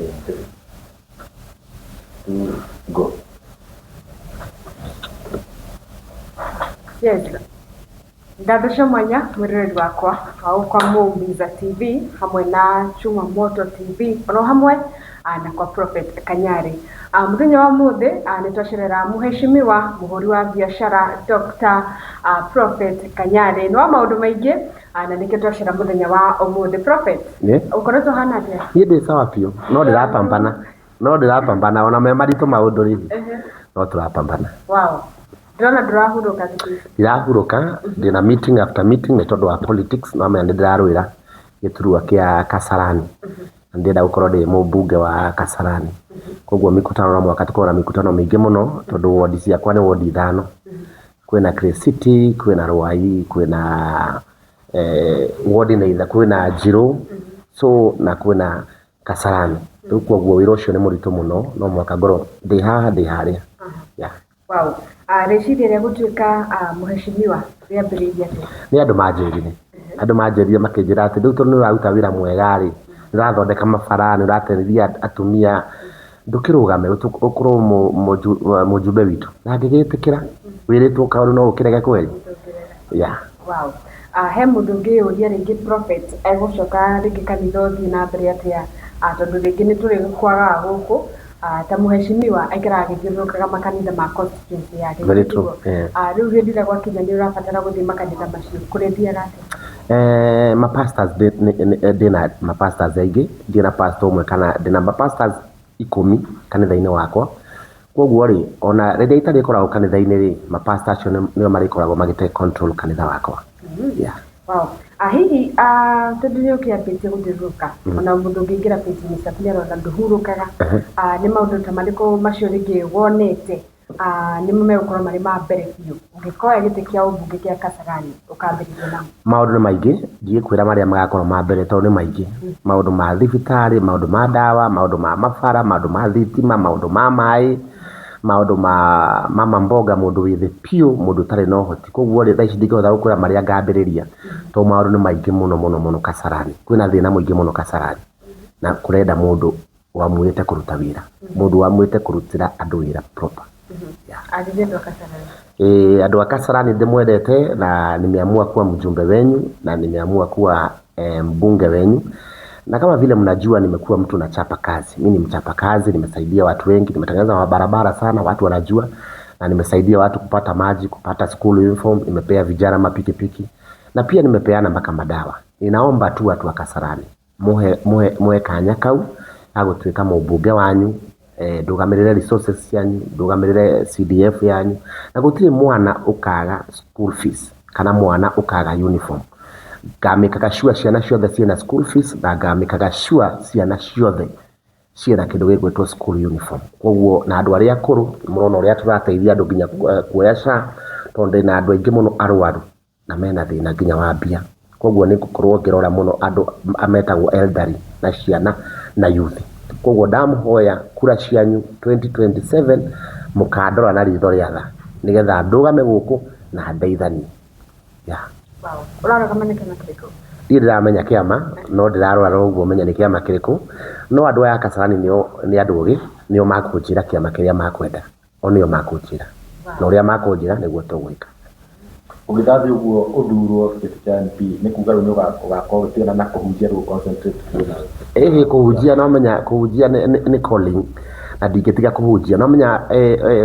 In 3, 2, go. Yes. Ngatho cia mwanya mwĩroreri wakwa wa kwa Mumbiza TV hamwe na Chuma Moto TV oro hamwe na kwa Prophet Kanyari. Muthenya wa muthi nĩ twacerera mũheshimiwa mũhũri wa biacara Dr. Prophet Kanyari nĩ wa maũndũ maingĩ na nĩkĩo twacera mũthenya wa ũmũthĩ. Prophet, ũkoretwo hana atĩa? Niĩ ndĩ sawa biũ, no ndĩrapambana, no ndĩrapambana ona me maritũ maũndũ rĩ, no tũrapambana. Wow. Ndĩrona ndũrahurũka thikũ ici. Ndirahurũka, ndĩna meeting after meeting nĩ tondũ wa politics, no menya nĩ ndĩrarũĩra gĩturwa kĩa Kasarani. Na ndĩrenda gũkorwo ndĩ mũmbunge wa Kasarani. Koguo mikutano no mũhaka tũkorwo na mikutano mĩingĩ mũno tondũ wodi ciakwa nĩ wodi ithano. Kwĩna Clay City, kwĩna Ruai, kwĩna wodi nĩ itha, kwĩna Njirũ, so na kwĩna Kasarani. Rĩu koguo wĩra ũcio nĩ mũritũ mũno, no mũhaka ngorwo ndĩ haha ndĩ harĩa. Yeah. Wow. Rĩciria rĩa gũtuĩka mũheshimiwa rĩambĩrĩirie atĩa? Nĩ andũ manjĩrire. Andũ manjĩrire makĩnjĩra atĩ rĩu tondũ nĩ ũraruta wĩra mwega rĩ, nĩ ũrathondeka mabara, nĩ ũrateithia atumia, ndũkĩrũgame ũkorwo mũjumbe witũ. Na ngĩgĩtĩkĩra, wĩrĩtwo kaũndũ no ũkĩrege kweri? Yeah. Wow. He mũndũ ũngĩyũria rĩngĩ Prophet egũcoka rĩngĩ kanitha ũthiĩ na mbere atĩa, tondũ rĩngĩ nĩ tũrĩ kwagaga gũkũ, ta mũheshimiwa aikaraga agĩthiũrũrũkaga makanitha ma constituency yake. Very true, yeah. Rĩu hĩndĩ ĩrĩa gwakinya nĩ ũrabatara gũthiĩ makanitha macio, kũrĩthiaga atĩa? Mapastors ndĩna mapastors aingĩ, ndĩna pastor ũmwe kana ndĩna mapastors 10 kanitha-inĩ wakwa. Koguo rĩ, ona rĩrĩa itarĩkoragwo kanitha-inĩ rĩ, mapastor acio nĩo marĩkoragwo magĩ take control kanitha wakwa. Yeah. Wow. Hihi tondũ nĩ ũkĩambĩtie gũthiũrũrũka, ona mũndũ ũngĩingĩra page-inĩ ciaku nĩ arona ndũhurũkaga, nĩ maũndũ ta marĩkũ macio rĩngĩ wonete nĩmo megũkorwo marĩ ma mbere biũ ũngĩkoya gĩtĩ kĩa ũmbunge kĩa Kasarani ũkambĩrĩria namo? Maũndũ nĩ maingĩ, ndigĩkwĩra marĩa magakorwo ma mbere tondũ nĩ maingĩ. Maũndũ ma thibitarĩ, maũndũ ma ndawa, maũndũ ma mabara, maũndũ ma thitima, maũndũ ma maĩ, maũndũ ma mama mboga, mũndũ wĩ thĩ biũ, mũndũ ũtarĩ na ũhoti. Koguo rĩ, thaa ici ndingĩhota gũkwĩra marĩa ngambĩrĩria tondũ maũndũ nĩ maingĩ mũno mũno mũno Kasarani. Kwĩna thĩna mũingĩ mũno Kasarani na kũrenda mũndũ wamuĩte kũruta wĩra, mũndũ wamuĩte kũrutĩra andũ wĩra proper. Yeah. Arĩria andũ a Kasarani. Andũ a Kasarani ndĩmwendete na nimeamua kuwa mjumbe wenyu na nimeamua kuwa mbunge wenyu, na kama vile mnajua nimekuwa mtu nachapa kazi. Mimi ni mchapa kazi, nimesaidia watu wengi, nimetengeneza mabarabara sana, watu wanajua, na nimesaidia watu kupata maji, kupata school uniform, nimepea vijana mapikipiki na pia nimepeana mpaka madawa. Ninaomba tu watu wa Kasarani muhe muhe muhe kanya kau ga gũtuĩka mũmbunge wanyu, ndũgamĩrĩre resources cianyu, ndũgamĩrĩre CDF yanyu, na gũtirĩ mwana ũkaga school fees kana mwana ũkaga uniform. Ngamĩkaga sure ciana ciothe ciĩna school fees na ngamĩkaga sure ciana ciothe ciĩna kĩndũ gĩgwĩtwo school uniform. Koguo na andũ arĩa akũrũ mũrona ũrĩa tũrateithia andũ nginya kuoya SHA, tondũ ndĩna andũ aingĩ mũno arwaru na mena thĩna nginya wa mbia. Koguo nĩ ngũkorwo ngĩrora mũno andũ metagwo elderly na ciana na youth. Koguo ndamũhoya kura cianyu 2027 mũkandora na ritho rĩa tha nĩgetha ndũgame gũkũ na ndeithanie. Yeah. Wow. Ũrarũgama nĩ kĩama kĩrĩkũ? Niĩ ndĩramenya kĩama no ndĩrarora ũguo menye nĩ kĩama kĩrĩkũ, no andũ aya a Kasarani nĩo nĩ andũ ogĩ, nĩo makũnjĩra kĩama kĩrĩa makwenda, o nĩo makũnjĩra na ũrĩa makũnjĩra nĩguo tũgwĩka. Ũgĩthiĩ ũguo ũthurwo gĩtĩ kĩa MP nĩ kuga rĩu nĩ ũgakorwo ũgĩtigana na kũhunjia rĩu concentrate biũ na Ĩhĩ kũhunjia no menya kũhunjia nĩ calling na ndingĩtiga kũhunjia. No menya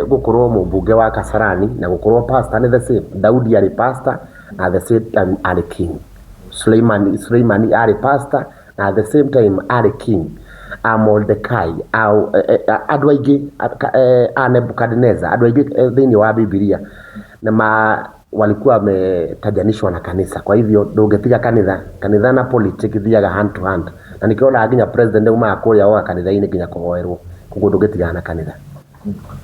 gũkorwo mũmbunge wa Kasarani na gũkorwo pastor nĩ the same. Daudi arĩ pastor na the same time arĩ king. Suleimani arĩ pastor na at the same time arĩ king. A Mordecai, andũ aingĩ, a Nebuchadnezzar, andũ aingĩ thĩinĩ wa Bibilia nĩ ma walikuwa wametajanishwa na kanisa. Kwa hivyo ndũngĩtiga kanitha, kanitha na politics ithiaga hand to hand. Na nĩkĩo wonaga nginya president aumaga kũrĩa oga kanitha-inĩ nginya kũhoerwo. Koguo ndũngĩtigana na kanitha.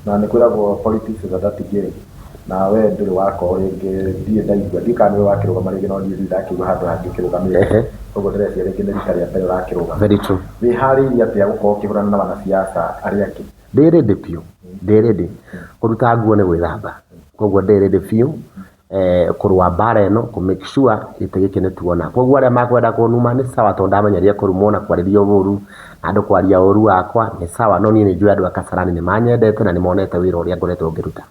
Na nĩ kwĩragwo politics is a dirty game, na we ndũrĩ wakorwo rĩngĩ, ndirĩ ndaigua, ndiũĩ kana nĩwe wakĩrũgama rĩngĩ, no niĩ ndirĩ ndakĩigua handũ hangĩ ũkĩrũgamĩte. Koguo ndĩreciria rĩngĩ nĩ rita rĩa mbere ũrakĩrũgama. Very true. Wĩharĩirie atĩa gũkorwo ũkĩhũrana na wanasiasa arĩa angĩ? Ndĩ ready biũ, ndĩ ready. Kũruta nguo nĩ gwĩthamba, koguo ndĩ ready biũ. Kũrũa mbara ĩno kũ make sure gĩtĩ gĩkĩ nĩ tuona. Koguo arĩa makwenda kũnuma nĩ sawa tondũ ndamenyeria kũrumwo na kwarĩrio ũru na andũ kwaria ũru wakwa nĩ sawa, no niĩ nĩ njũĩ andũ a Kasarani nĩ manyendete na nĩ monete wĩra ũrĩa ngoretwo ngĩruta.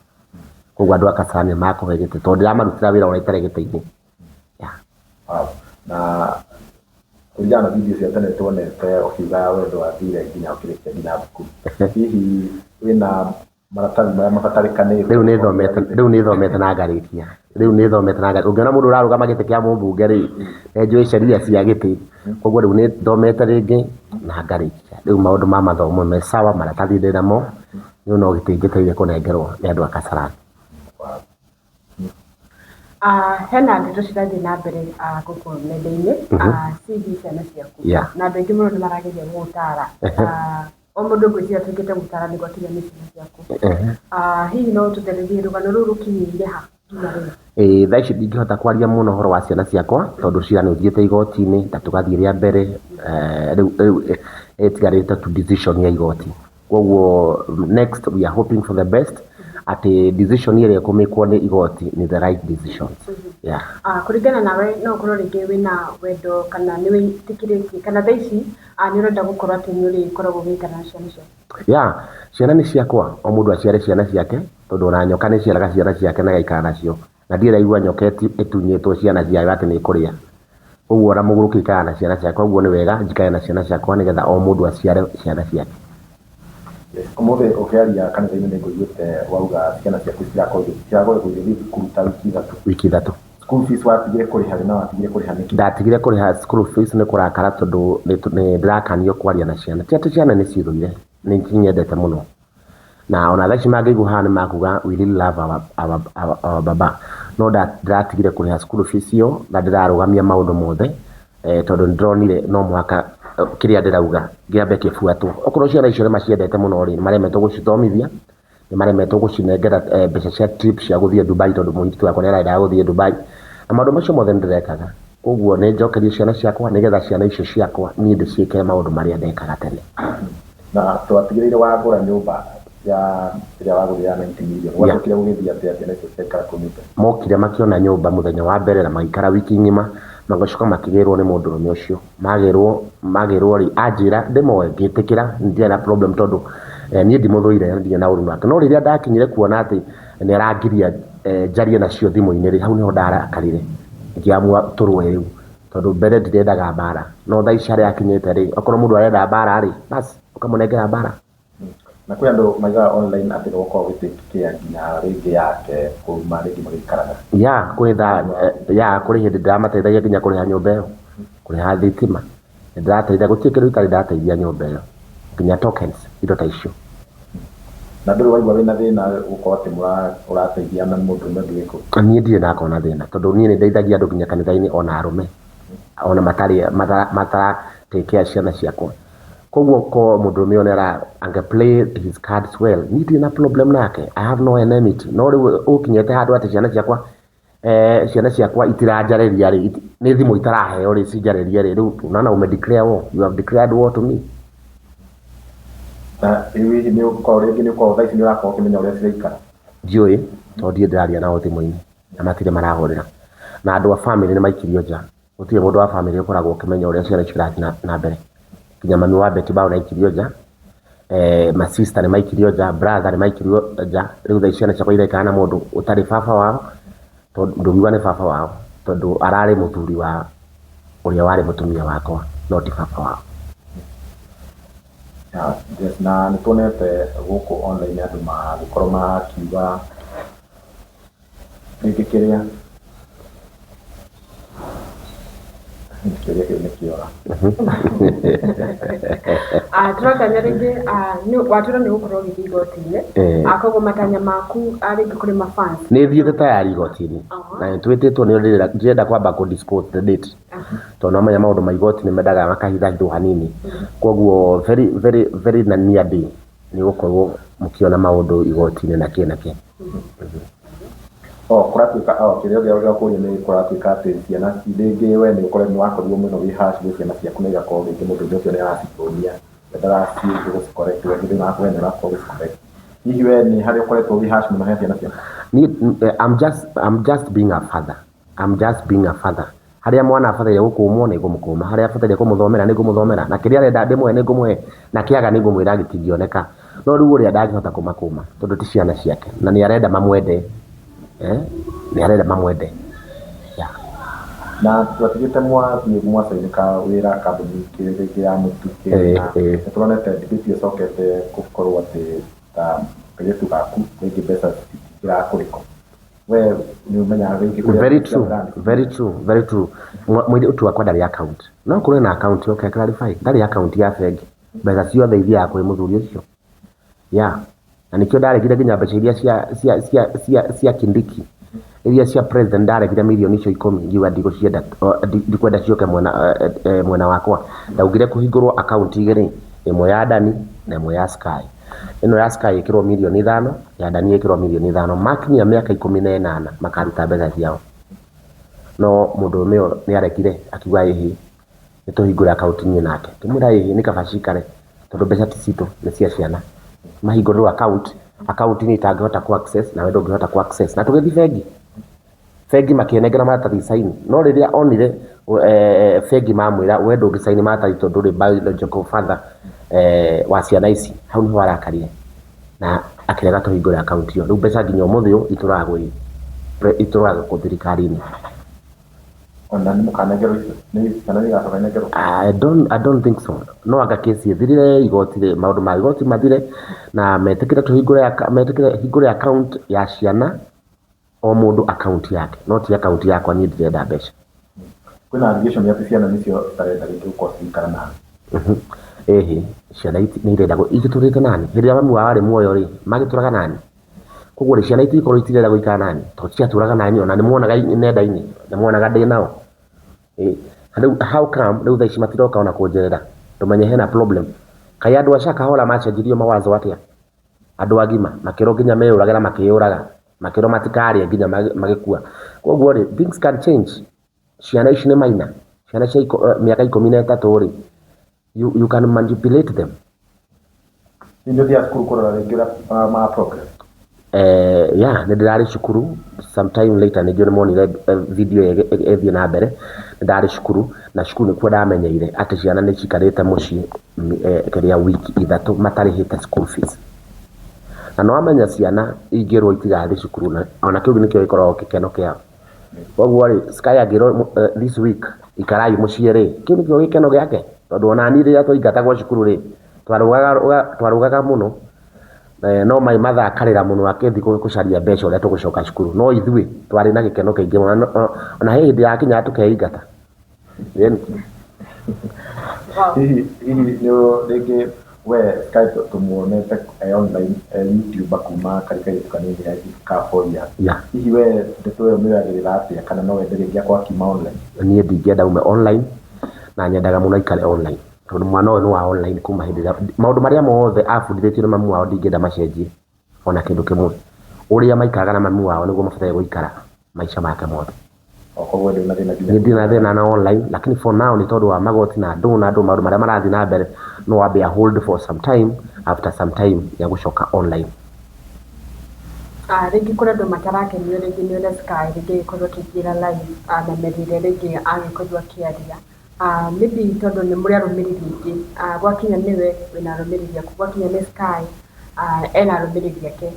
Koguo andũ a Kasarani nĩ makũhe gĩtĩ tondũ ndĩramarutĩra wĩra ona itarĩ gĩtĩ-inĩ. Yeah. Wow. Na kũringana na video cia tene tuonete ũkiuga wendo wathire nginya ũkĩrĩkia nginya thukuru. Hihi wĩna maratathi marĩa mabatarĩkanĩte? Rĩu nĩ thomete na ngarĩkia. Rĩu nĩ thomete na ngarĩkia. Ũngĩona mũndũ ũrarũgama gĩtĩ kĩa mũmbunge rĩ, nĩ njũĩ sheria cia gĩtĩ. Koguo rĩu nĩ thomete rĩngĩ na ngarĩkia. Rĩu maũndũ ma mathomo me sawa, maratathi ndĩ namo, rĩu no gĩtĩ njetereire kũnengerwo nĩ andũ a Kasarani. Wow. Hena ndeto cirathiĩ na mbere gũkũ nenda-inĩ ciĩgiĩ ciana ciaku na andũ aingĩ mũno nĩ marageria gũgũtara. O mũndũ ngwĩciria atuĩkĩte mũtarani gwakinya nĩ ciana ciaku. Hihi no ũtũtererie rũgano rũu rũkinyĩire ha nginya rĩu? Ĩĩ thaa ici ndingĩhota kwaria mũno ũhoro wa ciana ciakwa tondũ cira nĩ ũthiĩte igoti-inĩ na tũgathiĩ rĩa mbere, rĩu ĩtigarĩte tu decision ya igoti. Koguo next we are hoping for the best atĩ decision ĩrĩa ĩkũmĩkwo nĩ igoti nĩ the right decision. Yeah. Kũringana nawe no ũkorwo rĩngĩ wĩna wendo kana nĩ wĩtĩkĩrĩtie kana thaa ici nĩ ũrenda gũkorwo atĩ nĩ ũrĩkoragwo ũgĩikara na ciana ciaku? Yeah, ciana nĩ ciakwa, o mũndũ aciare ciana ciake tondũ ona nyoka nĩ ĩciaraga ciana ciake na ĩgaikara nacio. Na ndirĩ ndaigua nyoka ĩtunyĩtwo ciana ciayo atĩ nĩ ĩkũrĩa. Koguo ona mũgũrũki aikaraga na ciana ciake, koguo nĩ wega njikare na ciana ciakwa nĩgetha o mũndũ aciare ciana ciake. Ũmũthĩ ũkĩaria kanitha-inĩ nĩ ngũiguĩte wauga ciana ciaku citirakoretwo igĩthiĩ thukuru ta wiki ithatũ. Wiki ithatũ. School fees watigire kũrĩha rĩ na watigire kũrĩha nĩkĩ? Ndatigire kũrĩha school fees nĩ kũrakara tondũ nĩ ndĩrakanio kwaria na ciana. Ti atĩ ciana nĩ ciũthũire, nĩ cinyendete mũno. Na ona thaa ici mangĩigua haha nĩ makuga we really love our baba. No ndĩratigire kũrĩha school fees ĩyo na ndĩrarũgamia maũndũ mothe tondũ nĩ ndĩronire no mũhaka kĩrĩa ndĩrauga kĩambe kĩbuatwo. Okorwo ciana icio nĩ maciendete mũno rĩ, nĩ maremetwo gũcithomithia, nĩ maremetwo gũcinengera mbeca cia trip cia gũthiĩ Dubai tondũ mũirĩtu wakwa nĩ arendaga gũthiĩ Dubai. Na maũndũ macio mothe nĩ ndĩrekaga. Koguo nĩ njokerie ciana ciakwa nĩgetha ciana icio ciakwa niĩ ndĩciĩkĩre maũndũ marĩa ndekaga tene. Na twatigĩrĩire wagũra nyũmba ya ĩrĩa wagũrire ya 90 million. Gwacokire gũgĩthiĩ atĩa ciana icio ciaikara kũu nyũmba? Mokire makĩona nyũmba mũthenya wa mbere na magĩikara wiki ng'ima, magĩcoka makĩgĩrwo nĩ mũndũrũme ũcio. Magĩrwo rĩ, anjĩra ndĩmoe ngĩtĩkĩra, ndiarĩ na problem tondũ niĩ ndimũthũire ndirĩ na ũru nake. No rĩrĩa ndakinyire kuona atĩ nĩ arangiria njarie nacio thimũ-inĩ rĩ, hau nĩho ndarakarire. Ngĩamua tũrũe rĩu tondũ mbere ndirendaga mbara. No thaa ici harĩa akinyĩte rĩ, okorwo mũndũ arenda mbara rĩ, bas ũkamũnengera mbara. Na kwĩ andũ maigaga online atĩ nĩ ũgũkorwo ũgĩ-take care nginya rĩngĩ yake kuma rĩngĩ magĩikaraga. Yeah, kwĩ thaa, yeah, kũrĩ hĩndĩ ndĩramateithagia nginya kũrĩha nyũmba ĩyo, kũrĩha thitima. Nĩ ndĩrateithia, gũtirĩ kĩndũ itarĩ ndateithia nyũmba ĩyo, nginya tokens, indo ta icio. Na ndũrĩ waigua wĩna thĩna gũkorwo atĩ ũrateithia na mũndũrũme ũngĩ wĩ kũu? Niĩ ndirĩ ndakorwo na thĩna tondũ niĩ nĩ ndeithagia andũ nginya kanitha-inĩ ona arũme, ona matarĩ matara take care ciana ciakwa. Koguo ko mũndũrũme ũyũ nĩ ara ange play his cards well, niĩ ndirĩ na problem nake, I have no enmity. No rĩu ũkinyĩte handũ atĩ ciana ciakwa itiranjarĩria rĩ, nĩ thimũ itaraheo rĩ cinjarĩrie rĩ, rĩu unaona ume declare war, you have declared war to me. Na rĩu hihi nĩ ũkorwo rĩngĩ nĩ ũkorwo thaa ici nĩ ũrakorwo ũkĩmenya ũrĩa ciraikara? Ndiũĩ tondũ ndirĩ ndĩraria nao thimũ-inĩ na matirĩ marahũrĩra. Na andũ a family nĩ maikirio nja. Gũtirĩ mũndũ wa family ũkoragwo ũkĩmenya ũrĩa ciana icio irathiĩ na mbere. Nginya mami wa Betty Bayo nĩ aikirio nja, ma sister nĩ maikirio nja, brother nĩ maikirio nja. Rĩu thaa ici ciana ciakwa iraikara na mũndũ ũtarĩ baba wao, tondũ ndũngiuga nĩ baba wao, tondũ ararĩ mũthuri wa ũrĩa warĩ mũtumia wakwa, no ti baba wao. Yes, na nĩ tuonete gũkũ online andũ magĩkorwo makiuga rĩngĩ kĩrĩa kĩũria kĩu nĩ kĩora. Tũratanya rĩngĩ watwĩra nĩ ũgũkorwo ũgĩthiĩ igoti-inĩ. Koguo matanya maku rĩngĩ kũrĩ ma fans. Nĩ thiĩte tayari igoti-inĩ na nĩ twĩtĩtwo nĩ ndĩrenda kwamba kũ disclose the date tondũ no menya maũndũ ma igoti nĩ mendaga makahithahithwo hanini. Koguo very very very na near day nĩ gũkorwo mũkĩona maũndũ igoti-inĩ na kĩ na kĩ. O kũratuĩka o kĩrĩa ũngĩ kũria nĩ kũratuĩka atĩ ciana rĩngĩ we nĩ ũkoretwo nĩ wakorirwo mũno wĩ harsh gwĩ ciana ciaku na igakorwo rĩngĩ mũndũ ũcio nĩ aracitũmia we ndaraciĩ gũci correct we thĩna waku we nĩ ũrakorwo ũgĩci correct. Hihi we nĩ harĩa ũkoretwo wĩ harsh mũno he ciana ciaku? Niĩ I'm just being a father. I'm just being a father. Harĩa mwana abataire gũkũmwo nĩ ngũmũkũma, harĩa abataire kũmũthomera nĩ ngũmũthomera, na kĩrĩa arenda ndĩmũhe nĩ ngũmũhe, na kĩaga nĩ ngũmwĩra gĩtingĩoneka. No rĩu ũrĩa ndangĩhota kũmakũma tondũ ti ciana ciake na nĩ arenda mamwende, eh? Nĩ arenda mamwende, yeah. Na twatigĩte mwathiĩ mwacainĩka wĩra kambuni rĩngĩ ya mũtu na nĩtũronete debate ĩcokete gũkorwo atĩ ta kairĩtu gaku rĩngĩ mbeca citingĩrakũrĩko, we nĩ ũmenyaga rĩngĩ kũrĩa Very mbeca true. brand? Very true, very true. Mũirĩtu wakwa ndarĩ account. No kũrĩ na account, okay, clarify, ndarĩ account ya bengi. Mbeca ciothe ithiaga kũrĩ mũthuri ũcio, yeah. Na nĩkĩo ndaregire nginya mbeca iria cia Kindiki, iria cia president. Ndaregire mirioni icio 10, ngiuga ndigũcienda, ndikwenda ciũke mwena mwena wakwa. Ndaugire kũhingũrwo account igĩrĩ, ĩmwe ya Dani na ĩmwe ya Sky. Ĩno ya Sky ĩkĩrwo mirioni 5, ya Dani ĩkĩrwo mirioni 5. Makinyia mĩaka 18 makaruta mbeca ciao. No mũndũrũme ũyũ nĩ aregire, akiuga ĩhĩ, nĩ tũhingũre account niĩ nake. Ngĩmwĩra ĩhĩ, nĩ kaba cikare tondũ mbeca ti citũ, nĩ cia ciana. Mahingũrĩrwo account, account niĩ itangĩhota ku access nawe ndũngĩhota ku access. Na tũgĩthiĩ bengi, bengi makĩnengera maratathi saini. No rĩrĩa onire bengi mamwĩra, "We ndũngĩcaini maratathi tondũ ndũrĩ biological father wa ciana ici," hau nĩho arakarire na akĩrega tũhingũre account ĩyo. Rĩu mbeca nginya ũmũthĩ ũyũ itũraga gwĩ itũraga gũkũ thirikari-inĩ. Ona nĩ mũkanengerwo icio, nĩ ciana nĩ igacoka inengerwo? I don't think so. No anga kesi ĩthirire igoti rĩ, maũndũ ma igoti mathire na metĩkĩre tũhingũre metĩkĩre hingũre account ya ciana, o mũndũ account yake, no ti account yakwa. Niĩ ndirenda mbeca. Kwĩna allegation atĩ ciana nĩcio itarenda rĩngĩ gũkorwo cigĩikara nawe. Ĩhĩ, ciana nĩ irenda igĩtũrĩte nani hĩndĩ ĩrĩa mami wao arĩ muoyo rĩ, magĩtũraga nani. Koguo rĩ, ciana itingĩkorwo itirenda gũikara nani tondũ ciatũraga nani, ona nĩ muonaga nenda-inĩ, nĩ muonaga ndĩ nao. Ĩ, rĩu how come rĩu thaa ici matiroka ona kũnjerera? Ndũmenye hena problem. Kaĩ andũ a Shakahola macenjirio mawazo atĩa? Andũ agima makĩrwo nginya meyũrage na makĩyũraga, makĩrwo matikarĩe nginya magĩkua. Koguo rĩ, things can change. Ciana ici nĩ maina, ciana cia mĩaka 13 rĩ, you can manipulate them. Nĩ ũthiaga cukuru kũrora rĩngĩ ũrĩa ma progress? Yeah, nĩ ndĩrarĩ cukuru sometime later, nĩngĩ nĩ monire video ĩthiĩ na mbere. Nĩ ndarĩ cukuru, na cukuru nĩkuo ndamenyeire atĩ ciana nĩ cikarĩte mũciĩ kĩrĩa wiki 3 matarĩhĩte school fees. Na nĩ wamenya ciana ingĩrwo itigathiĩ cukuru, na ona kĩu nĩkĩo gĩkoragwo gĩkeno kĩao. Koguo rĩ, Sky angĩrwo this week ikarai mũciĩ rĩ, kĩu nĩkĩo gĩkeno gĩake, tondũ ona niĩ rĩrĩa twaingatagwo cukuru rĩ, twarũgaga twarũgaga mũno. No mai mathaa akarĩra mũno akĩthiĩ gũcaria mbeca ũrĩa tũgũcoka cukuru. No ithuĩ twarĩ na gĩkeno kĩingĩ mũno. Ona he hĩndĩ yakinyaga tũkeingata. Hihi nĩ rĩngĩ we Sky tũmuonete e online, e YouTuber kuma karĩ kairĩtu kanini ka 4 years. Hihi we ndeto ĩyo mĩoyagĩrĩra atĩa, kana no wende rĩngĩ akorwo akiuma online? Niĩ ndingĩenda ume online, na nyendaga mũno aikare online tondũ mwana ũyũ nĩ wa online kuma hĩndĩ ĩrĩa maũndũ marĩa mothe abundithĩtio nĩ mamu wao ndingĩenda macenjie ona kĩndũ kĩmwe. Ũrĩa maikaraga na mamu wao nĩguo mabataire gũikara maica make mothe. O koguo ndũrĩ na thĩna nginya Niĩ ndirĩ na thĩna na online, lakini for now nĩ tondũ wa magoti na andũ na andũ maũndũ marĩa marathiĩ na mbere, no wambe a hold for some time. After some time ya gũcoka online. Rĩngĩ kũrĩ andũ matarakenio rĩngĩ nĩ ũrĩa Sky rĩngĩ agĩkorwo akĩingĩra live, na mĩario ĩrĩa rĩngĩ agĩkorirwo akĩaria. Maybe tondũ nĩ mũrĩ arũmĩrĩri aingĩ, gwakinya nĩwe wĩna arũmĩrĩri aku, gwakinya nĩ Sky ena arũmĩrĩri ake.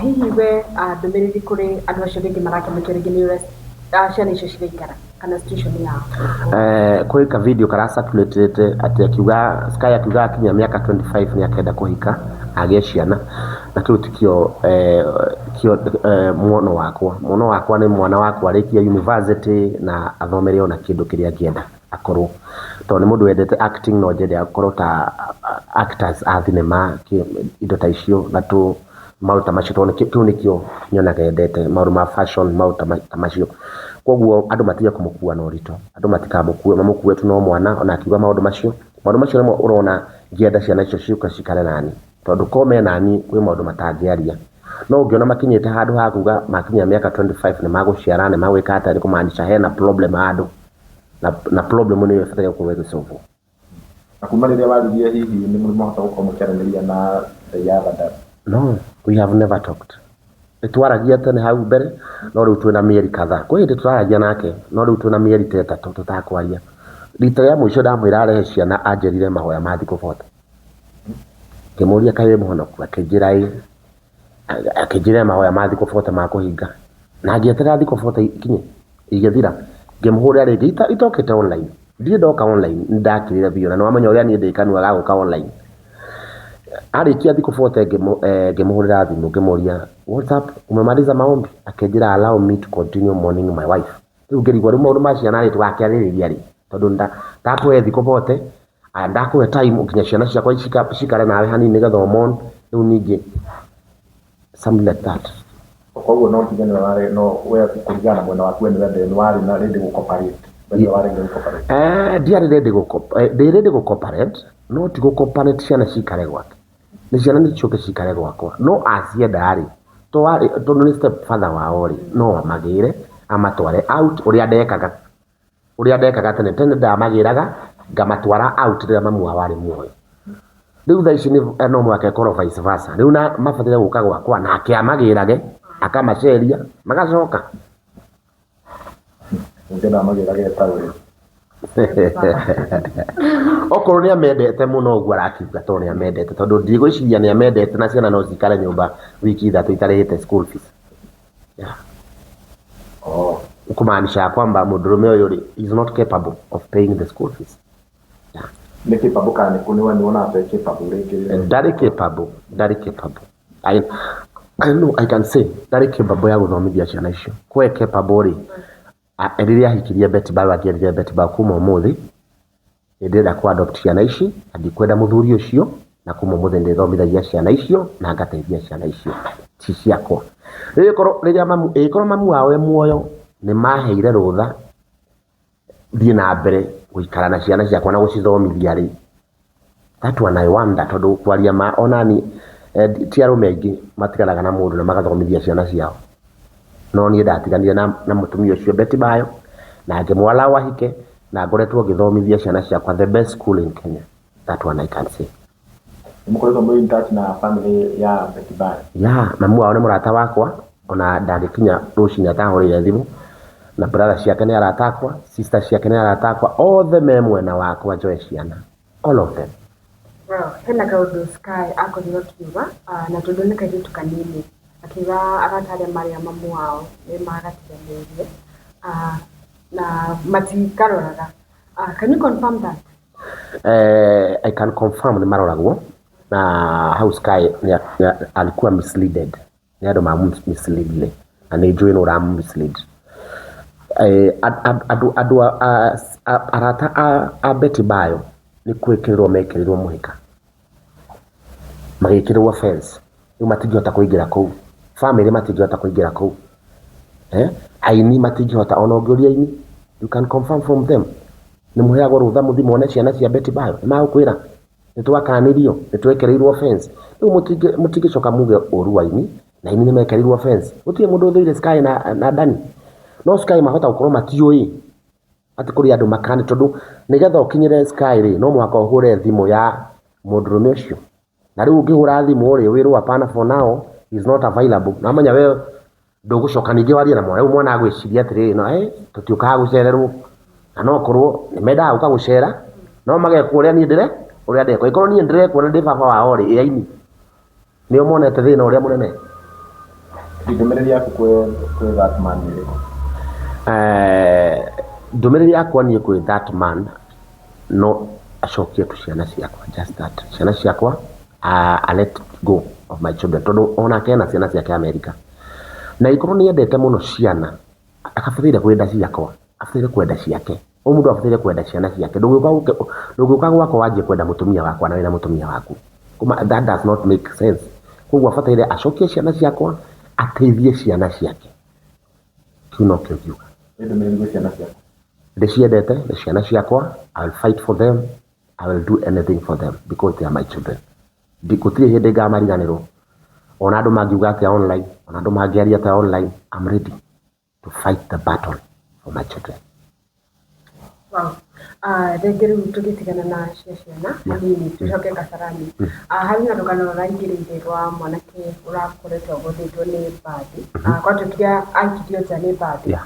Hihi we ndũmĩrĩri kũrĩ andũ acio rĩngĩ marakenokio rĩngĩ nĩ ũrĩa ciana icio ciraikara kana situation yao? Kwĩ ka video kara circulate atĩ akiuga Sky akiuga akinya mĩaka 25 nĩ akenda kũhika agĩe ciana, na kĩu tikĩo kĩo muono wakwa. Muono wakwa nĩ mwana wakwa arĩkie university na athomere ona kĩndũ kĩrĩa angĩenda akorwo, tondũ nĩ mũndũ wendete acting, no nyende akorwo ta actors a thinema, indo ta icio na tũ maũndũ ta macio, tondũ kĩu nĩkĩo nyonaga endete, maũndũ ma fashion, maũndũ ta macio. Koguo andũ matige kũmũkua na ũritũ, andũ matikamũkue, mamũkue tu no mwana. Ona akiuga maũndũ macio nĩmo ũrona ngĩenda ciana icio ciũke cikare nani, tondũ ko me nani kwĩ maũndũ matangĩaria. No ũngĩona makinyĩte handũ ha kuga makinyia mĩaka 25 nĩ magũciara, nĩ magwĩka atĩa, nĩ kũmaanisha hena problem handũ, na problem nĩyo ĩbataire gũkorwo ĩgĩsolvwo. Na kuma rĩrĩa waririe, hihi nĩ mũhota gũkorwo mũkĩaranĩria na the other dad? No, we have never talked. Nĩ twaragia tene hau mbere, no rĩu twĩna mĩeri kadhaa. Kwĩ hĩndĩ tũraragia nake, no rĩu twĩna mĩeri ta ĩtatũ tũtakwaria. Rita rĩa mũico ndamwĩra arehe ciana anjĩrire mahoya ma thikũ 40. Ngĩmũria kaĩ wĩ mũhonoku? Akĩnjĩra ĩĩ. Akĩnjĩra mahoya ma thikũ 40 ma kũhinga. Na ngĩeterera thikũ 40 ikinye, igĩthira. Ngĩmũhũrĩra rĩngĩ itokĩte online. Ndirĩ ndoka online, nĩ ndakirire biũ na nĩ wamenya ũrĩa niĩ ndĩ kanua ga gũka online. Arĩkia thikũ 40 ngĩmũhũrĩra thimũ ngĩmũria what's up, umemaliza maombi? Akĩnjĩra allow me to continue mourning my wife. Rĩu ngĩrigwo rĩu maũndũ ma ciana rĩ tũgakĩarĩrĩria rĩ? Tondũ ndakũhe thikũ 40, aya ndakũhe time nginya ciana ciakwa cikare nawe hanini nĩgetha ũmon, rĩu ningĩ something like that. Koguo no nginya nĩwe warĩ no we kũringana na mwena waku we nĩwe nĩ warĩ na ready gũ cooperate. We nĩwe warĩ ready gũ cooperate. Ndiarĩ ready gũ ndĩ ready gũ cooperate, no ti gũ cooperate ciana cikare gwake. Nĩ ciana nĩ ciũke cikare gwakwa. No acienda rĩ, tondũ nĩ step father wao rĩ, no amagĩre, amatware out ũrĩa ndekaga. Ũrĩa ndekaga tene, tene ndamagĩraga ngamatwara out rĩrĩa mamu wao arĩ muoyo. Rĩu thaa ici no mũhaka ĩkorwo vice versa. Rĩu na mabataire gũka gwakwa nake amagĩrage, akamaceria, magacoka. Ũngĩenda amagĩrage etaũrĩ. Okorwo nĩ amendete mũno ũguo arakiuga tondũ nĩ amendete, tondũ ndigwĩciria nĩ amendete na ciana no cikare nyũmba wiki ithatũ itarĩhĩte school fees. Yeah. Oh. Kumaanisha ya kwamba mũndũrũme ũyũ rĩ is not capable of paying the school fees. Yeah. Nĩ capable kana nĩ nĩ wonaga ta capable rĩngĩ? Ndarĩ capable, ndarĩ capable. I know I can say ndarĩ capable ya gũthomithia ciana icio. Kwe capable rĩ, rĩrĩa ahikirie Betty Bayo angĩerire Betty Bayo kuma ũmũthĩ ndĩrenda kũ adopt ciana ici na ndikwenda mũthuri ũcio, na kuma ũmũthĩ ndĩthomithagia ciana icio na ngateithia ciana icio ti ciakwa. Rĩrĩa rĩrĩa mamu ĩgĩkorwo mamu wao e muoyo nĩ maheire rũtha thiĩ na mbere gũikara na ciana ciakwa na gũcithomithia rĩ, that one I wonder, tondũ kwaria ma onani ti arũme aingĩ matiganaga na mũndũ na magathomithia ciana ciao. No niĩ ndatiganire na mũtumia ũcio Betty Bayo na ngĩmũ allow ahike na ngoretwo ngĩthomithia ciana ciakwa the best school in Kenya. That one I can say. Nĩ mũkoretwo mwĩ in touch na family ya Betty Bayo? Yeah, mamu wao nĩ mũrata wakwa, ona ndangĩkinya rũcinĩ atahũrĩire thimũ, na brother ciake nĩ arata akwa, sister ciake nĩ arata akwa, othe me mwena wakwa njoe ciana, all of them. Well, hena kaũndũ Sky akorirwo akiuga na tondũ nĩ kairĩtu kanini, akiuga arata arĩa marĩ a mamu wao nĩ magatiganĩirie na matikaroraga. Can you confirm that? I can confirm nĩ maroragwo na hau Sky alikuwa misleaded, nĩ andũ ma mislead na nĩ njũĩ nũ ũra mislead. Andũ arata a Betty Bayo nĩ gwĩkĩrĩrwo mekĩrĩirwo mũhĩka, magĩkĩrĩrwo fence, rĩu matingĩhota kũingĩra kũu, family matingĩhota kũingĩra kũu, aini matingĩhota, ona ũngĩũria aini you can confirm from them, nĩ mũheagwo rũtha mũthiĩ muone ciana cia Betty Bayo, nĩ magũkwĩra nĩ twakanirio, nĩ twekĩrĩirwo fence. Rĩu mũtingĩcoka muge ũru wa aini, na aini nĩ mekĩrĩirwo fence. Gũtirĩ mũndũ ũthũire Sky na Dani, no Sky mahota gũkorwo matiũĩ atĩ kũrĩ andũ makani, tondũ nĩgetha ũkinyĩre Sky rĩ, no mũhaka ũhũre thimũ ya mũndũrũme ũcio, na rĩu ũngĩhũra thimũ rĩ, wĩrwo hapana, for now he is not available, na wamenya we ndũgũcoka ningĩ warie na mwana, rĩu mwana agwĩciria atĩrĩrĩ, no tũtiũkaga gũcererwo, na no korwo nĩ mendaga gũka gũcera, no magekwo ũrĩa niĩ ndĩre ũrĩa ndekwo, ĩkorwo niĩ ndĩrekwo na ndĩ baba wao rĩ, ĩ aini nĩo monete thĩna ũrĩa mũnene. Ndũmĩrĩri yaku kwĩ that man nĩ ĩrĩkũ? Ndũmĩrĩri yakwa niĩ kwĩ that man no acokie tu ciana ciakwa, just that, ciana ciakwa, I let go of my children, tondũ onake ena ciana ciake America, na ikorwo nĩ endete mũno ciana, akabataire kwenda ciakwa, abataire kwenda ciake, o mũndũ abataire kwenda ciana ciake. Ndũngĩũka gwakwa wanjie kwenda mũtumia wakwa na wĩna mũtumia waku. That does not make sense. Koguo abataire acokie ciana ciakwa, ateithie ciana ciake, kĩu nokĩo ngiuga. Nĩ ndũmĩrĩri gwĩ ciana ciaku? Ndĩciendete, nĩ ciana ciakwa, I will fight for them, I will do anything for them because they are my children. Gũtirĩ hĩndĩ ngamariganĩrwo, ona andũ mangiuga atĩa online, ona andũ mangĩaria atĩa online, I'm ready to fight the battle for my children. Wow. Rĩngĩ rĩu tũgĩtigana na cia ciana hanini tũcoke Kasarani. Harĩ na rũgano rũraingĩrĩire rwa mwanake ũrakoretwo agũthĩtwo nĩ mbathi. Gwatuĩkire aikirio nja nĩ mbathi.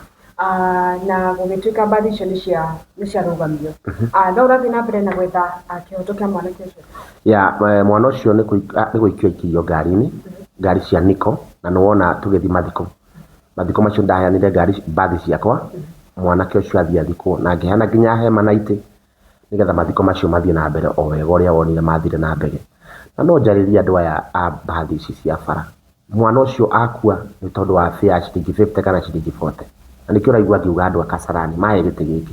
Na gũgĩtuĩka mbathi icio nĩ ciarũgamio. No ũrathiĩ na mbere na gwetha kĩhoto kĩa mwanake ũcio? Ya, mwana ũcio nĩ gũikio aikirio ngari-inĩ, ngari cia Niko, na nĩ wona tũgĩthiĩ mathiko. Mathiko macio ndaheanire ngari mbathi ciakwa, mwanake ũcio athiĩ athikwo, na ngĩheana nginya hema na itĩ, nĩgetha mathiko macio mathiĩ na mbere o wega ũrĩa wonire mathire na mbere. Na no njarĩrie andũ aya a mbathi ici cia bara, mwana ũcio akua nĩ tondũ wa fare ya ciringi 50 kana ciringi 40. Na nĩkĩo ũraigua ngiuga andũ a Kasarani mahe gĩtĩ gĩkĩ.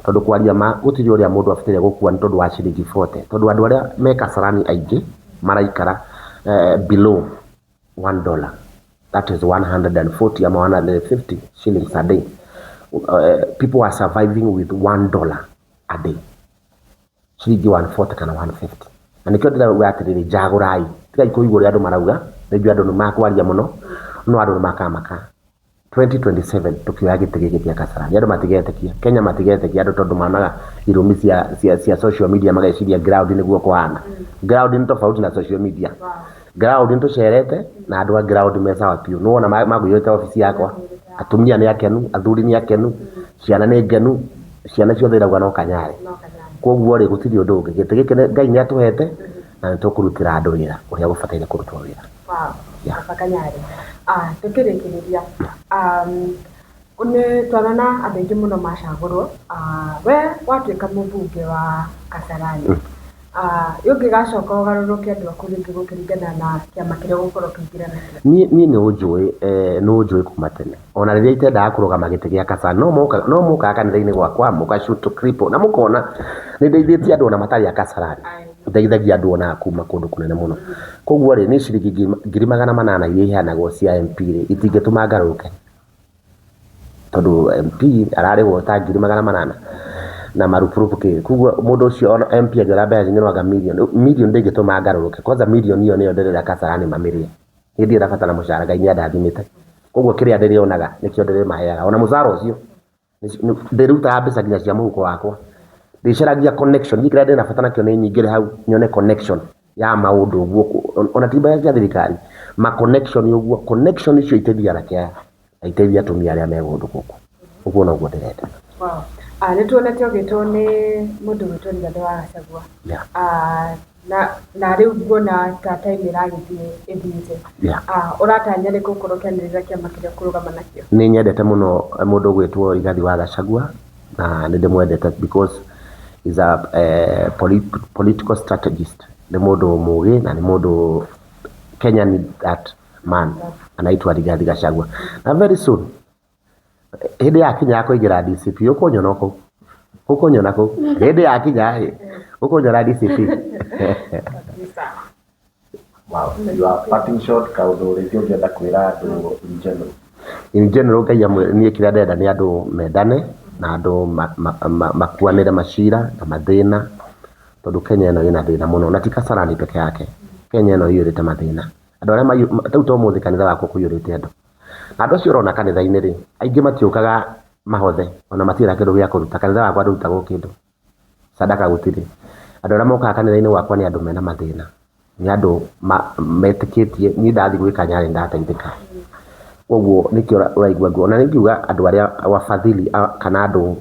Tondũ kwaria ma gũtirĩ ũrĩa mũndũ abataire gũkua nĩ tondũ wa ciringi 40. Tondũ andũ arĩa me Kasarani aingĩ maraikara below $1. That is 140 ama 150 shillings a day. People are surviving with $1 a day. Ciringi 140 kana 150. Na nĩkĩo ndĩrauga atĩrĩrĩ, njagũrai. Tigai kũigua ũrĩa andũ marauga, nĩnjũĩ andũ nĩ makwaria mũno, no andũ nĩ makamaka. 2027 tũkĩoya gĩtĩ gĩkĩ kĩa Kasarani, andũ matigetĩkia, Kenya matigetĩkia andũ tondũ monaga irũmi cia social media mageciria ground nĩguo kũhana. Ground nĩ tofauti na social media. Ground nĩ tũcerete na andũ a ground me sawa biũ. Nĩ wona makũiyũrĩte obici yakwa, atumia nĩ akenu, athuri nĩ akenu, ciana nĩ ngenu, ciana ciothe irauga no Kanyarĩ. Koguo rĩ, gũtirĩ ũndũ ũngĩ. Gĩtĩ gĩkĩ Ngai nĩ atũhete na nĩ tũkũrutĩra andũ wĩra ũrĩa gũbataire kũrutwo wĩra. Wow. Baba Kanyarĩ. Tũkĩrĩkĩrĩria, nĩ twanona andũ aingĩ mũno macagũrwo. We watuĩka mũmbunge wa Kasarani, ũngĩgacoka ũgarũrũke andũ aku rĩngĩ gũkĩringana na kĩama kĩrĩa ũgũkorwo ũkĩingĩra nakĩo? Niĩ nĩ ũnjũĩ, nĩ ũnjũĩ kuma tene. Ona rĩrĩa itendaga kũrũgama gĩtĩ gĩa Kasarani, no mokaga kanitha-inĩ gwakwa, mũka shoot clip, na mũkona nĩ ndeithĩtie andũ ona matarĩ a Kasarani. Ndeithagia andũ ona kuma kũndũ kũnene mũno. Koguo rĩ, niĩ ciringi 800,000 iria iheanagwo cia MP rĩ, itingĩtũma ngarũrũke. Tondũ MP ararĩhwo ta 800,000 na marupurupu kĩ. Koguo mũndũ ũcio ona MP angĩona mbeca nyingĩ no anga mirioni. Mirioni ndĩngĩtũma ngarũrũke. Kwanza mirioni ĩyo nĩyo ndĩrenda Kasarani mamĩrĩe. Niĩ ndirĩ na bata na mũcara, Ngai nĩ andathimĩte. Koguo kĩrĩa ndĩrĩonaga nĩkĩo ndĩrĩmaheaga. Ona mũcara ũcio ndĩrutaga mbeca nginya cia mũhuko wakwa. Ndĩcaragia connection. Niĩ kĩrĩa ndĩna bata nakĩo nĩ nyingĩre hau nyone connection ya maũndũ ũguo. Ona ti mbeca cia thirikari, ma connection ũguo. Connection icio iteithia anake aya na iteithie atumia arĩa me kũndũ gũkũ. Ũguo noguo ndĩrenda. Wow. Nĩ tuonete ũgĩtwo nĩ mũndũ gwĩtwo Rigathĩ wa Gachagua. Na rĩu nguona ta time ĩragĩthiĩ ĩthiĩte. Ũratanya rĩ gũkorwo ũkĩanĩrĩra kĩama kĩrĩa ũkũrũgama nakĩo? Nĩ nyendete mũno mũndũ ũgwĩtwo Rigathĩ wa Gachagua na nĩ ndĩmwendete because is a political strategist. Nĩ mũndũ mũgĩ na nĩ mũndũ Kenya need that man anaitwa Rigathĩ Gachagua. Na very soon hĩndĩ yakinya ya kũingĩra DCP ũkũnyona kũu, ũkũnyona kũu hĩndĩ yakinya ĩ ũkũnyona DCP. Wow. Your parting shot, kaũndũ rĩngĩ ũngĩenda kwĩra andũ in general? In general, Ngai amwe, niĩ kĩrĩa ndĩrenda nĩ andũ mendane na andũ makuanĩre macira na mathĩna, tondũ Kenya ĩno ĩna thĩna mũno na ti Kasarani peke yake. Kenya ĩno ĩiyũrĩte mathĩna. Andũ arĩa rĩu to ũmũthĩ kanitha wakwa kũiyũrĩte andũ. Na andũ acio ũrona kanitha-inĩ rĩ, aingĩ matiũkaga mahothe, ona matirĩ na kĩndũ gĩa kũruta. Kanitha wakwa ndũrutagwo kĩndũ, sadaka gũtirĩ. Andũ arĩa mokaga kanitha-inĩ gwakwa nĩ andũ mena mathĩna, nĩ andũ metĩkĩtie niĩ ndathiĩ gwĩ Kanyarĩ nĩndateithĩka. Koguo nĩkĩo ũraigua nguo. Ona nĩ ingiuga andũ arĩa wafadhili kana andũ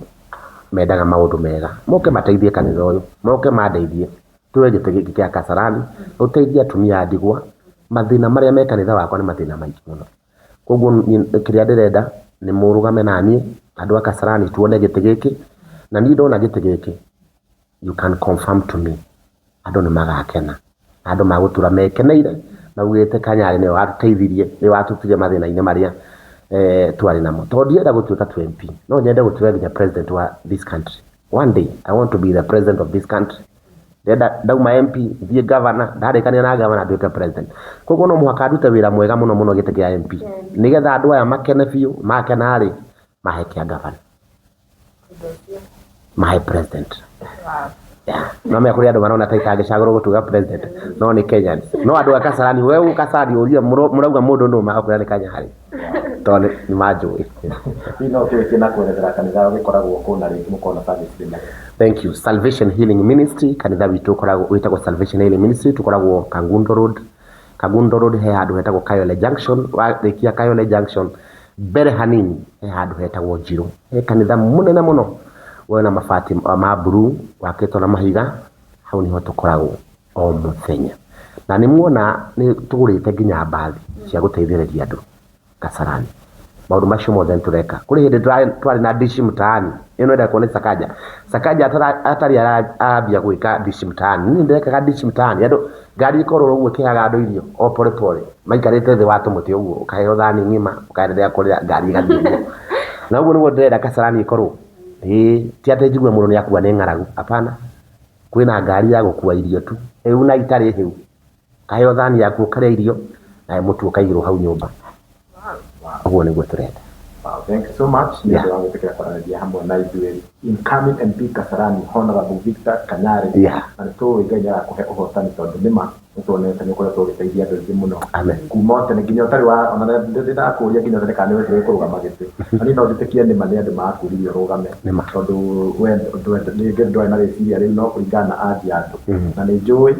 mendaga maũndũ mega, moke mateithie kanitha ũyũ, moke mandeithie, tuoe gĩtĩ gĩkĩ kĩa Kasarani, ũteithie atumia a ndigwa, mathĩna marĩa me kanitha wakwa nĩ mathĩna maingĩ mũno. Koguo kĩrĩa ndĩrenda nĩ mũrũgame naniĩ, andũ a Kasarani tuone gĩtĩ gĩkĩ, na niĩ ndona gĩtĩ gĩkĩ, you can confirm to me, andũ nĩ magakena, andũ magũtũra mekeneire, maugĩte Kanyarĩ nĩwe watũteithirie, nĩwe watũrutire mathĩna-inĩ marĩa twarĩ namo. Tondũ ndirenda gũtuĩka tu MP, no nyende gũtuĩka nginya president wa this country. One day, I want to be the president of this country. Ndĩrenda ndauma MP, thiĩ governor, ndarĩkania na governor nduĩke president. Koguo no mũhaka ndute wĩra mwega mũno mũno gĩtĩ kĩa MP. Nĩgetha andũ aya makene biũ, makena rĩ, mahe kĩa governor. Mahe president. No menya kũrĩ andũ marona ta itangĩcagũrwo gũtuĩka president, no nĩ Kenyans. No andũ a Kasarani, we wĩ Kasarani ũrie mũrauga mũndũ nũ magakwĩra nĩ Kanyarĩ. Tondũ nĩ manjũĩ. Hihi no ũkĩrĩkie na kwerethera kanitha ũgĩkoragwo kũ na rĩngĩ mũkoragwo na service rĩ? Thank you. Salvation Healing Ministry, kanitha witũ ũkoragwo wĩtagwo Salvation Healing Ministry, tũkoragwo Kangundo Road. Kangundo Road he handũ hetagwo Kayole Junction, warĩkia Kayole Junction mbere hanini he handũ hetagwo Njirũ. He kanitha mũnene mũno wena mabati ma blue wakĩtwo na mahiga, hau niho tũkoragwo o mũthenya. Na nĩ muona nĩ tũgũrĩte nginya mbathi cia gũteithĩrĩria andũ Kasarani. Maũndũ macio mothe nĩ tũreka. Kũrĩ hĩndĩ twarĩ na dishi mtaani, ĩno ĩrekwo nĩ Sakaja. Sakaja atarĩ arambia gwĩka dishi mtaani. Niĩ ndĩrekaga dishi mtaani. Andũ ngari ĩkorwo ũguo ĩkĩheaga andũ irio o pole pole. Maikarĩte thĩ wa tũmũtĩ ũguo, ũkaheo thani ng'ima, ũkaendelea kũrĩa ngari ĩgathiĩ ũguo. Na ũguo nĩguo ndĩrenda Kasarani ĩkorwo. Ĩĩ, ti atĩ njigue mũndũ nĩ akua nĩ ng'aragu, hapana. Kwĩna ngari ya gũkua irio tu, hĩu na itarĩ hĩu. Ũkaheo thani yaku ũkarĩa irio, na mũtu ũkaigĩrwo hau nyũmba. Ũguo nĩguo tũrenda. Wow, thank you so much. Nĩ ũndũ wa gwĩtĩkĩra kwaranĩria hamwe na ithuĩ. Incoming MP Kasarani, Honorable Victor Kanyari. Na nĩ tũĩ Ngai nĩ arakũhe ũhotani tondũ nĩma nĩ tuonete nĩ ũkoretwo ũgĩteithia andũ aingĩ mũno. Amen. Kuma o tene nginya ũtarĩ wa ona ndĩ ndakũria nginya tene kana nĩ wendire kũrũgama gĩtĩ. Na niĩ no njĩtĩkie nĩma nĩ andũ makũririe ũrũgame. Nĩma. Tondũ we rĩngĩ ndwarĩ na rĩciria rĩu no kũringana na agi ya andũ. Na nĩ njũĩ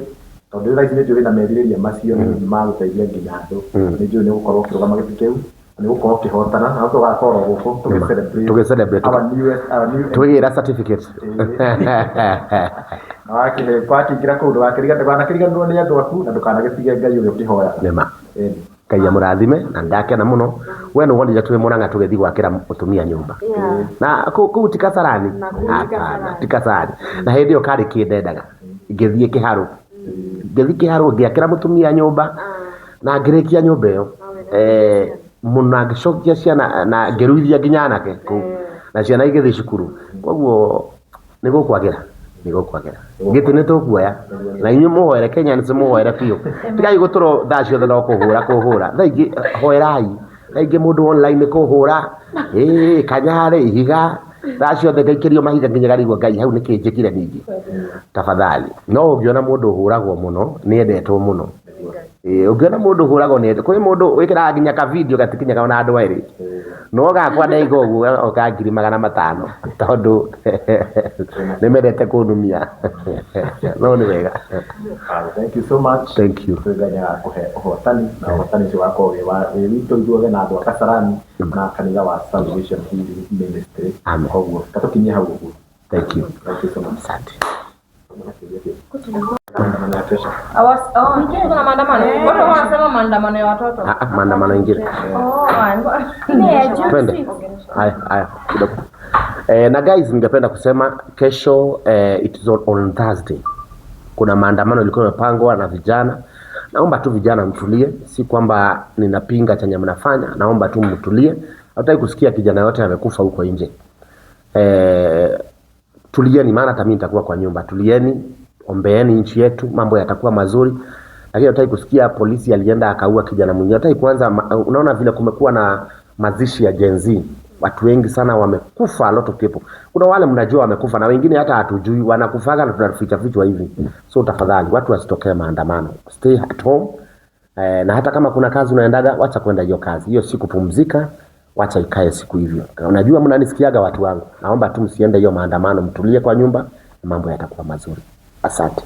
tondũ thaa ici nĩ njũĩ wĩna merirĩria macio nĩ ma gũteithia nginya andũ. Nĩ njũĩ nĩ ũgũkorwo ũkĩrũgama gĩtĩ kĩu na nĩ ũgũkorwo ũkĩhotana na tũgakorwo gũkũ tũgĩ celebrate Tũgĩ celebrate. our newest, our new Twĩgĩra certificate. Na wakĩingĩra kũu ndũganakĩriganĩrwo nĩ andũ aku na ndũkanagĩtige Ngai ũrĩa ũkĩhoyaga. Nĩma. Ĩni. Ngai amũrathime na ndakena mũno. We nĩ wonire twĩ Mũrang'a tũgĩthiĩ gwakĩra mũtumia nyũmba. Na kũu ti Kasarani. Na kũu ti Hapana, Kasarani. ti Kasarani. Na hĩndĩ ĩyo karĩ kĩndendaga. Ngĩthiĩ kĩharũ. Ngĩthiĩ kĩharũ ngĩakĩra mũtumia nyũmba na ngĩrĩkia nyũmba ĩyo. Mũno na ngĩcokia ciana na ngĩruithia nginya anake kũu. Na ciana igĩthiĩ cukuru. Koguo nĩ gũkwagĩra, nĩ gũkwagĩra. Gĩtĩ nĩ tũkuoya. Na inyuĩ mũhoere Kenyans mũhoere biũ. Tigai gũtũrwo thaa ciothe no kũhũra kũhũra. Thaa ingĩ hoerai. Thaa ingĩ mũndũ online kũhũra. Ĩĩ Kanyarĩ ihiga. Thaa ciothe ngaikĩrio mahiga nginya ngarigwo Ngai hau nĩkĩ njĩkire ningĩ. Tafadhali. No ũngĩona mũndũ ũhũragwo mũno nĩ endetwo mũno. Ĩĩ ũngĩona mũndũ ũhũragwo nĩ kwĩ mũndũ wĩkĩraga nginya ka video gatikinyaga ona andũ erĩ. No gakwa ndaiga ũguo gagoka 500,000 tondũ nĩ mendete kũnumia. No nĩ wega. Wow, thank you so much. Thank you. Ngai nĩ agakũhe ũhotani na ũhotani ũcio ũgakorwo wĩ witũ ithuothe na andũ a Kasarani na kanitha wa Salvation Healing Ministry. Amen. Koguo katũkinyie hau ũguo. Thank you. Thank you so much. Asante. Maandamano ya kesho. Kuna maandamano. Watu wanasema maandamano ya watoto. Ah, ah, maandamano ingine. Oh, Twende. Haya, haya, kidogo. Na guys, ningependa kusema kesho it is on Thursday. Kuna maandamano ilikuwa imepangwa na vijana. Naomba tu vijana mtulie, si kwamba ninapinga chenye mnafanya, naomba tu mtulie. Hatutaki kusikia kijana yote amekufa huko nje. Tulieni, maana hata mimi nitakuwa kwa nyumba. Tulieni, ombeeni nchi yetu, mambo yatakuwa mazuri. Lakini hatutaki kusikia polisi alienda akaua kijana mwingine. Hatutaki kuanza, unaona vile kumekuwa na mazishi ya Gen Z. Watu wengi sana wamekufa, a lot of people. Kuna wale mnajua wamekufa na wengine hata hatujui, wanakufaga na tunaficha fichwa hivi. So tafadhali watu wasitokee maandamano. Stay at home. Na hata kama kuna kazi unaendaga, wacha kwenda hiyo kazi. Hiyo siku pumzika, wacha ikae siku hivyo. Unajua mnanisikiaga watu wangu. Naomba tu msiende hiyo maandamano, mtulie kwa nyumba, mambo yatakuwa mazuri. Asante.